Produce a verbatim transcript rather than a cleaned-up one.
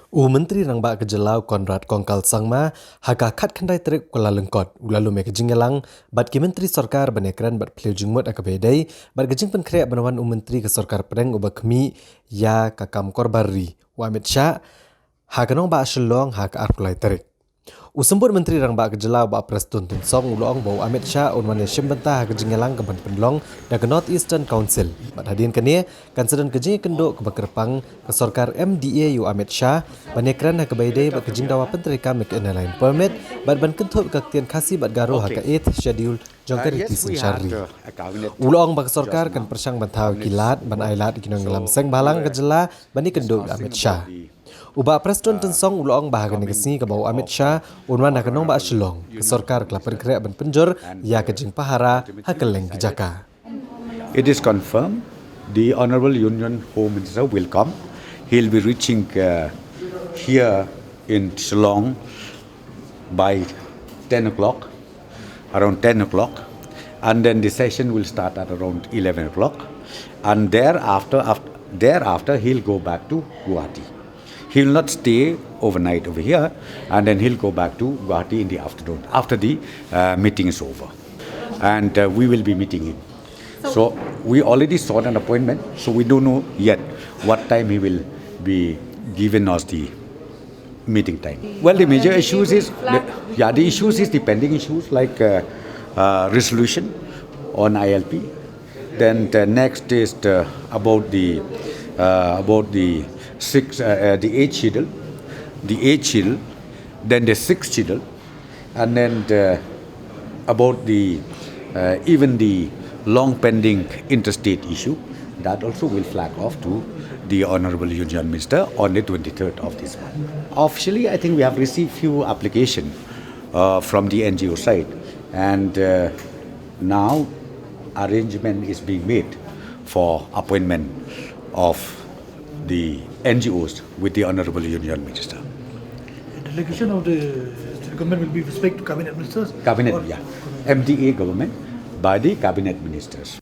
U Myntri Rangbah ka Jylla u Conrad Kongkal Sangma, ha ka khatkhyndai tarik u Kyllalyngkot, u la lum ïa ka jingïalang bad ki Myntri Sorkar ban ïakren bad phylliew jingmut ha kaba ïadei bad ka jingpynkhreh ban wan u Myntri ka Sorkar Pdeng uba khmih ïa ka kam korbar ri, u Amit Shah, ha ka nongbah Shillong ha ka arphew lai tarik. U Symbud Myntri Rangbah ka Jylla u Bah Prestone Tynsong u la ong ba u Amit Shah un wan ïashim bynta ha ka jingïalang kaban pynlong da ka North Eastern Council. Bad hadien kane, kan sa don ka jingïakynduh kaba kyrpang ka sorkar M D A ïa u Amit Shah ban ïakren ha kaba ïadei bad ka jingdawa pyntreikam ïa ka Inner Line Permit bad ban kynthup ïa ka ktien Khasi bad Garo ha ka Eighth Schedule jong ka riti synshar ri. U la ong ba ka sorkar kan pyrshang ban thaw ïa ki lad ban ailad ïa ki nongïalam seng bhalang ka jylla ban ïakynduh ïa u Amit Shah. U Bah Prestone Tynsong u la ong ba ha kane ka sngi kaba u Amit Shah un wan ha ka nongbah Shillong, ka sorkar ka la pynkhreh ban pynjur ïa ka jingpahara ha kylleng ki jaka. It is confirmed the Honorable Union Home Minister will come. He'll be reaching uh, here in Shillong by ten o'clock, around ten o'clock, and then the session will start at around eleven o'clock, and thereafter, after, thereafter he'll go back to Guwahati. He will not stay overnight over here, and then he'll go back to Guwahati in the afternoon after the uh, meeting is over, and uh, we will be meeting him. So we already sought an appointment, so we don't know yet what time he will be given us the meeting time. Well, the major issues is, the, yeah, the issues is the pending issues like uh, uh, resolution on I L P. Then the next is the, about the uh, about the six, uh, uh, the eighth schedule, the eighth schedule, then the sixth schedule, and then the, about the uh, even the long pending interstate issue, that also will flag off to the Honorable Union Minister on the twenty-third of this month. Officially, I think we have received few application uh, from the N G O side, and uh, now arrangement is being made for appointment of the N G Os with the Honorable Union Minister. The delegation of the state government will be respect to cabinet ministers. Cabinet, yeah. M D A government by the cabinet ministers.